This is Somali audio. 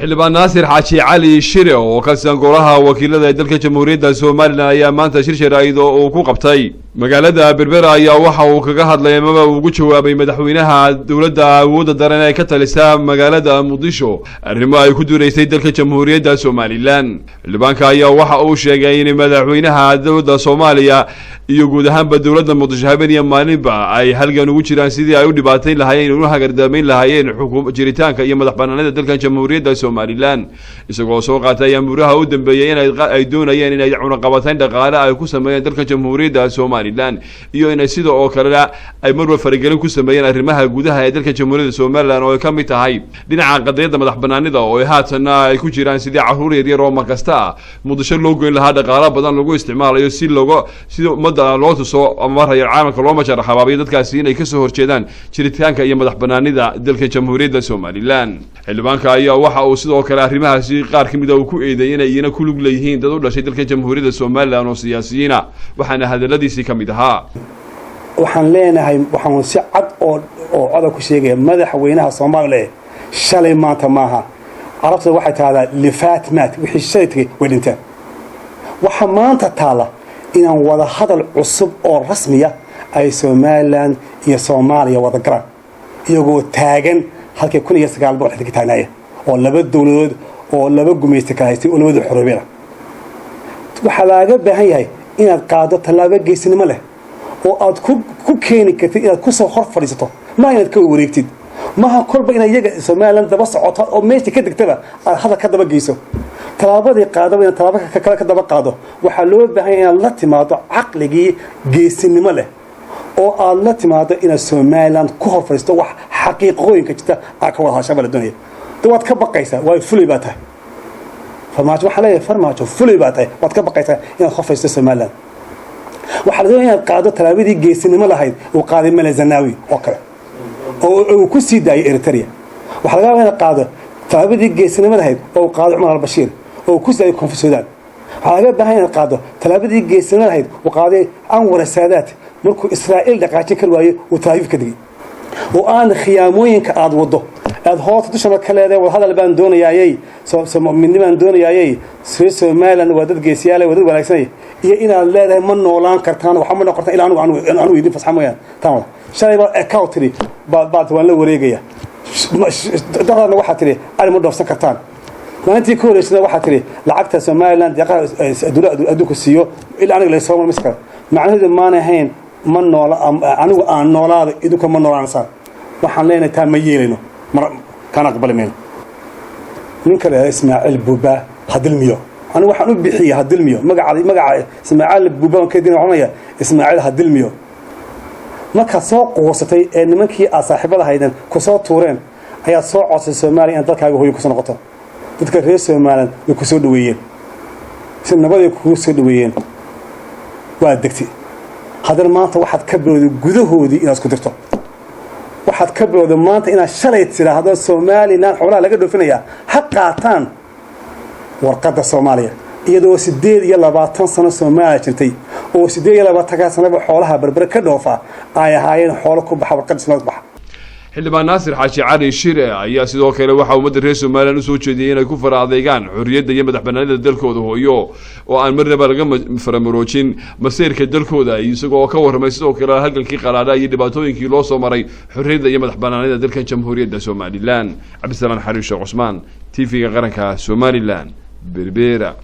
Xildhibaan Naasir Xaaji Cali Shire oo ka tirsan golaha wakiilada ee dalka Jamhuuriyadda Somaliland ayaa maanta shir jaraa'id oo uu ku qabtay magaalada Berbera ayaa waxa uu kaga hadlay amaba uu ugu jawaabay madaxweynaha dowladda awoodda daran ee ka talisa magaalada Muqdisho arrimo ay ku dureysay dalka Jamhuuriyadda Somaliland. Xildhibaanka ayaa waxa uu sheegay in madaxweynaha dowladda Soomaaliya iyo guud ahaanba dowladda Muqdisho habeen iyo maalinba ay halgan ugu jiraan sidii ay u dhibaatayn lahaayeen, una hagardaamayn lahaayeen xukum jiritaanka iyo madax banaanida dalkan Jamhuuriyadda Somaliland, isagoo soo qaatay amuuraha u dambeeyey in ay doonayeen inay cunaqabatayn dhaqaale ay ku sameeyeen dalka Jamhuuriyadda Somaliland iyo inay sida oo kalena ay marba faragelin ku sameeyeen arrimaha gudaha ee dalka Jamhuuriyadda Somaliland, oo ay ka mid tahay dhinaca qadiyadda madax banaanida, oo ay haatanna ay ku jiraan sidii carruur yaryar oo makasta ah Muqdisho loo goyn lahaa, dhaqaalo badan lagu isticmaalayo si looga si ummadda loo tuso ama rayal caalamka loo majara xabaabiyo dadkaasi inay kasoo horjeedaan jiritaanka iyo madax banaanida dalka Jamhuuriyadda Somaliland. Xildhibaanka ayaa waxa uu sidoo kale arrimahaasi qaar ka mida uu ku eedeeyay inay iyana ku lug leeyihiin dad u dhashay dalka Jamhuuriyadda Somaliland oo siyaasiyiina, waxaana hadaladiisii ka mid ahaa: Waxaan leenahay, waxaan si cad oo coda ku sheegaya madaxweynaha Soomaaliya, shalay maanta maaha. Carabta waxay tahdaa "lifaat maat", wixii shalay tagay way dhinteen. Waxaa maanta taalla inaan wada hadal cusub oo rasmiya ay Somaliland iyo Soomaaliya wada galaan, iyagoo taagan halkay 1900 ka taagnaayeen, oo laba dowladood oo laba gumaysta kala haystay oo labada xoroobeen. Waxaa laaga baahan yahay inaad qaado tallaabo geesinimo leh oo aad ku keeni kartid inaad kusoo hor fadhiisato. Maha inaad ka wareegtid, maha kolba inaad iyaga Somaliland daba socoto oo meesha ka degtaba aad hadal ka daba geyso. Tallaabadii qaadaba inaad tallaabo kale ka daba qaado. Waxaa loo baahan yahay inaad la timaado caqligii geesinimo leh oo aad la timaado inaad Somaliland ku hor fadhiisto, wax xaqiiqooyinka jirta aad ka wada hadashaa baa la doonaya. De waad ka baqaysaa, waayo fulay baa tahay, Farmaajo. Waxaan leeyahay, Farmaajo, fulay baa tahay, waad ka baqaysaa inaad hor fadhiisto Somaliland. Waxaa la doonaya inaad qaado tallaabadii geesinimo lahayd uu qaaday Mele Zanawi oo kale oo uu ku sii daayay Eritrea. Waxaa laga yaabaa inaad qaado tallaabadii geesinimo lahayd oo uu qaaday Cumar Albashiir oo uu ku sii daayay Koonfur Suudaan. Waxaa laga baahan inaad qaado tallaabadii geesinimo lahayd uu qaaday Anwar Saadaat markuu Israa'iil dhaqaajin kari waayey, uu Talaafiif ka degay, oo aan khiyaamooyinka aad waddo, aad hoosta dushana ka leedahay wadahadal baan doonayaayey, midnimaan doonayaayey, reer Somaliland waa dad geesiyaale, waa dad wanaagsanay, iyo inaad leedahay ma noolaan kartaan, waxa ma noqon kartaan ilaa anigu idin fasxa mooyaan. Taan wada shalay baa ekow tidhi baad waan la wareegaya. Daraadna waxaa tidhi ari ma dhoofsan kartaan. Maalintii ka horeysana waxaa tidhi lacagta Somaliland deeqaha adduunka siiyo ilaa aniga laysoo marmis kara. Macnaheedu maan ahayn ma noola, anigu aan noolaada, idinka ma noolaanaysaan. Waxaan leenahay taa ma yeelayno, kana aqbali mayno. Ninka la Ismaaciil Buuba Hadilmiyo, anigu waxaan u bixiyey Hadilmiyo magaca Ismaaciil Buuba kadib waxaan Ismaaciil Hadilmiyo. Markaad soo quusatay ee nimankii aad saaxiibada haydeen ku soo tuureen ayaad soo codsay Soomaaliya inaad dalkaaga hooyo kusoo noqoto. Dadka reer Somaliland way ku soo dhaweeyeen, si nabaday kugu soo dhaweeyeen, waa degtay. Haddana maanta waxaad ka bilowday gudahoodii inaad isku dirto. Waxaad ka bilowday maanta inaad shalay tidhaahdo Somaliland xoolaha laga dhoofinayaa ha qaataan warqadda Soomaaliya, iyadoo 28 sano Soomaaliya jirtay oo 28-ka sanaba xoolaha Berbere ka dhoofa ay ahaayeen xoolo ku baxa warqadda Somaliya ku baxa. Xildhibaan Naasir Xaaji Cali Shire ayaa sidoo kale waxaa ummadda reer Somaliland usoo jeediyey inay ku fara adeegaan xorriyadda iyo madax banaanida dalkooda hooyo, oo aan marnaba laga faramaroojin masiirka dalkooda, isagoo ka warramay sidoo kale halgankii qaraadha iyo dhibaatooyinkii loo soo maray xorriyadda iyo madax banaanida dalkan Jamhuuriyadda Somaliland. Cabdisalaan Xariir Sheekh Cusmaan, TV-ga Qaranka Somaliland, Berbera.